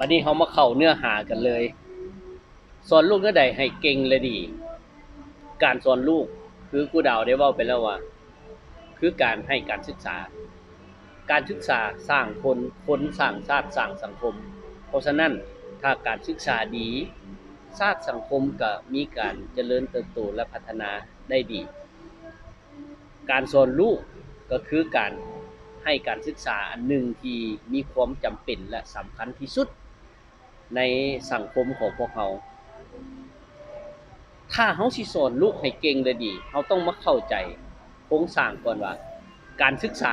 ອັນນີ້ເຮົາມາເຂົ້າເນື້ອຫາກັນເລີຍ. ສອນລູກແນວໃດໃຫ້ເກັ່ງ ແລະ ດີ? ການສອນລູກ ຄືຄູດາວໄດ້ເວົ້າໄປແລ້ວວ່າ ຄືການໃຫ້ການສຶກສາ. ການສຶກສາສ້າງຄົນ, ຄົນສ້າງຊາດ, ສ້າງສັງຄົມ. ເພາະສະນັ້ນ ຖ້າການສຶກສາດີ, ຊາດສັງຄົມກໍມີການຈະເລີນເຕີບໂຕ ແລະ ພັດທະນາໄດ້ດີ. ການສອນລູກກໍຄືການໃຫ້ການສຶກສາອັນໜຶ່ງທີ່ມີຄວາມຈຳເປັນ ແລະ ສຳຄັນທີ່ສຸດໃນສັງຄົມຂອງພວກເຮົາ. ຖ້າເຮົາຊິສອນລູກໃຫ້ເກັ່ງ ແລະ ດີ, ເຮົາຕ້ອງມາເຂົ້າໃຈໂຄງສ້າງກ່ອນວ່າ ການສຶກສາ.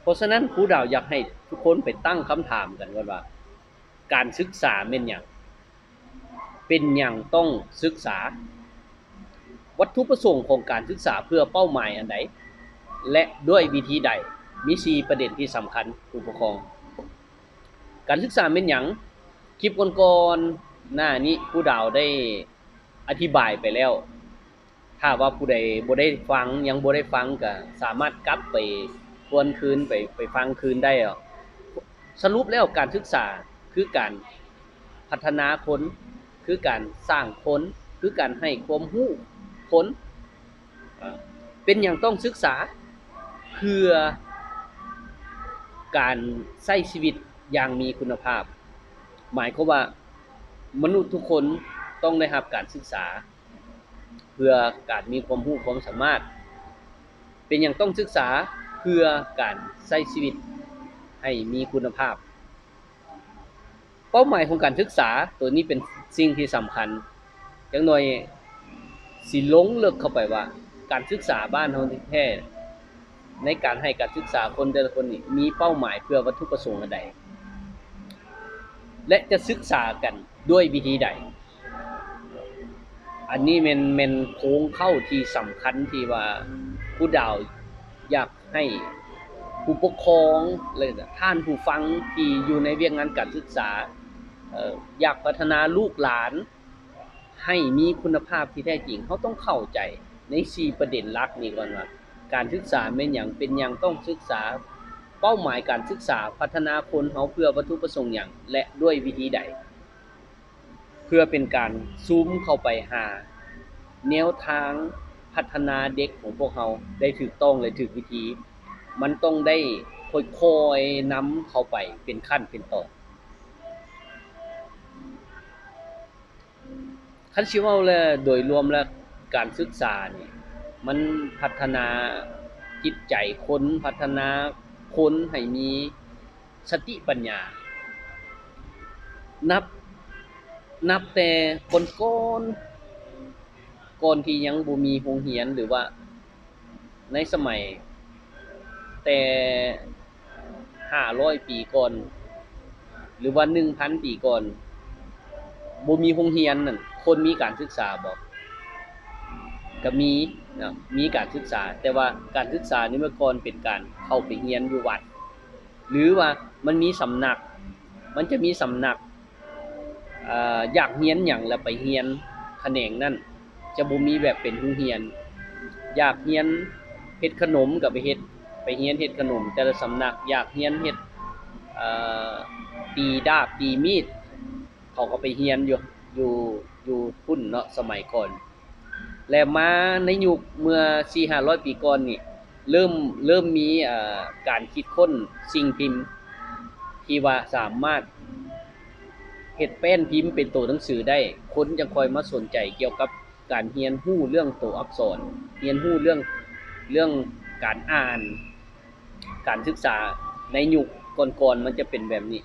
ເພາະສະນັ້ນ ຄູດາວຢາກໃຫ້ທຸກຄົນໄປຕັ້ງຄຳຖາມກັນກ່ອນວ່າ ການສຶກສາແມ່ນຫຍັງ? ເປັນຫຍັງຕ້ອງສຶກສາ? ວັດຖຸປະສົງຂອງການສຶກສາເພື່ອເປົ້າໝາຍອັນໃດ ແລະ ດ້ວຍວິທີໃດ? ມີສີ່ປະເດັນທີ່ສຳຄັນ ຜູ້ປົກຄອງ. ການສຶກສາແມ່ນຫຍັງ? ຄລິບກ່ອນໆໜ້ານີ້ ຄູດາວໄດ້ອະທິບາຍໄປແລ້ວ. ຖ້າວ່າຜູ້ໃດບໍ່ໄດ້ຟັງ, ຍັງບໍ່ໄດ້ຟັງ, ກໍສາມາດກັບໄປທວນຄືນ, ໄປ, ໄປຟັງຄືນໄດ້. ສະຫຼຸບແລ້ວ ການສຶກສາຄືການພັດທະນາຄົນ, ຄືການສ້າງຄົນ, ຄືການໃຫ້ຄວາມຮູ້ຄົນ. ເປັນຫຍັງຕ້ອງສຶກສາ? ເພື່ອການໃຊ້ຊີວິດຢ່າງມີຄຸນນະພາບ. ໝາຍຄວາມວ່າ ມະນຸດທຸກຄົນຕ້ອງໄດ້ຮັບການສຶກສາ ເພື່ອການມີຄວາມຮູ້ຄວາມສາມາດ. ເປັນຫຍັງຕ້ອງສຶກສາ? ເພື່ອການໃຊ້ຊີວິດໃຫ້ມີຄຸນນະພາບ. ເປົ້າໝາຍຂອງການສຶກສາ ໂຕນີ້ເປັນສິ່ງທີ່ສຳຄັນ. ຈັກໜ່ອຍຊິລົງເລິກເຂົ້າໄປວ່າ ການສຶກສາບ້ານເຮົາແທ້ ໃນການໃຫ້ການສຶກສາຄົນແຕ່ລະຄົນນີ້ ມີເປົ້າໝາຍເພື່ອວັດຖຸປະສົງອັນໃດ ແລະ ຈະສຶກສາກັນດ້ວຍວິທີໃດ? ອັນນີ້ແມ່ນ, ແມ່ນໂຄງເຄົ້າທີ່ສຳຄັນທີ່ວ່າຄູດາວຢາກໃຫ້ຜູ້ປົກຄອງ ແລະ ທ່ານຜູ້ຟັງທີ່ຢູ່ໃນວຽກງານການສຶກສາ ເອີ ຢາກພັດທະນາລູກຫຼານ ໃຫ້ມີຄຸນນະພາບທີ່ແທ້ຈິງ, ເຮົາຕ້ອງເຂົ້າໃຈໃນສີ່ປະເດັນຫຼັກນີ້ກ່ອນວ່າ ການສຶກສາແມ່ນຫຍັງ, ເປັນຫຍັງຕ້ອງສຶກສາ, ເປົ້າໝາຍການສຶກສາ, ພັດທະນາຄົນເຮົາເພື່ອວັດຖຸປະສົງຫຍັງ ແລະ ດ້ວຍວິທີໃດ, ເພື່ອເປັນການຊູມເຂົ້າໄປຫາແນວທາງພັດທະນາເດັກຂອງພວກເຮົາໄດ້ຖືກຕ້ອງ ແລະ ຖືກວິທີ, ມັນຕ້ອງໄດ້ຄ່ອຍໆນຳເຂົ້າໄປເປັນຂັ້ນເປັນຕອນ. ຄັນຊິເວົ້າແລ້ວ ໂດຍລວມແລ້ວ ການສຶກສານີ້ ມັນພັດທະນາຈິດໃຈຄົນ, ພັດທະນາຄົນໃຫ້ມີສະຕິປັນຍາ. ນັບ, ນັບແຕ່ກ່ອນ, ກ່ອນທີ່ຍັງບໍ່ມີໂຮງຮຽນ ຫຼືວ່າ ໃນສະໄໝແຕ່ຫ້າຮ້ອຍປີກ່ອນ ຫຼືວ່າໜຶ່ງພັນປີກ່ອນ ບໍ່ມີໂຮງຮຽນນັ້ນ ຄົນມີການສຶກສາບໍ່? ກະມີນະ, ມີການສຶກສາ, ແຕ່ວ່າການສຶກສາໃນເມື່ອກ່ອນເປັນການເຂົ້າໄປຮຽນຢູ່ວັດ ຫຼືວ່າມັນມີສຳນັກ, ມັນຈະມີສຳນັກ ເອີ ຢາກຮຽນຫຍັງລະໄປຮຽນຂະແໜງນັ້ນ, ຈະບໍ່ມີແບບເປັນໂຮງຮຽນ. ຢາກຮຽນເຮັດຂະໜົມກະໄປເຮັດ, ໄປຮຽນເຮັດຂະໜົມແຕ່ລະສຳນັກ, ຢາກຮຽນເຮັດ ເອີ ຕີດາບຕີມີດ ເຂົາກະໄປຮຽນຢູ່, ຢູ່, ຢູ່ພຸ້ນເນາະ ສະໄໝກ່ອນ. ແລະ ມາໃນຍຸກເມື່ອສີ່ຫ້າຮ້ອຍປີກ່ອນນີ້ ເລີ່ມ, ເລີ່ມມີ ເອີ ການຄິດຄົ້ນສິ່ງພິມທີ່ວ່າສາມາດເຮັດແປ້ນພິມເປັນໂຕໜັງສືໄດ້, ຄົນຈັ່ງຄ່ອຍມາສົນໃຈກ່ຽວກັບການຮຽນຮູ້ເລື່ອງໂຕອັກສອນ, ຮຽນຮູ້ເລື່ອງ, ເລື່ອງການອ່ານ. ການສຶກສາໃນຍຸກກ່ອນໆ ມັນຈະເປັນແບບນີ້.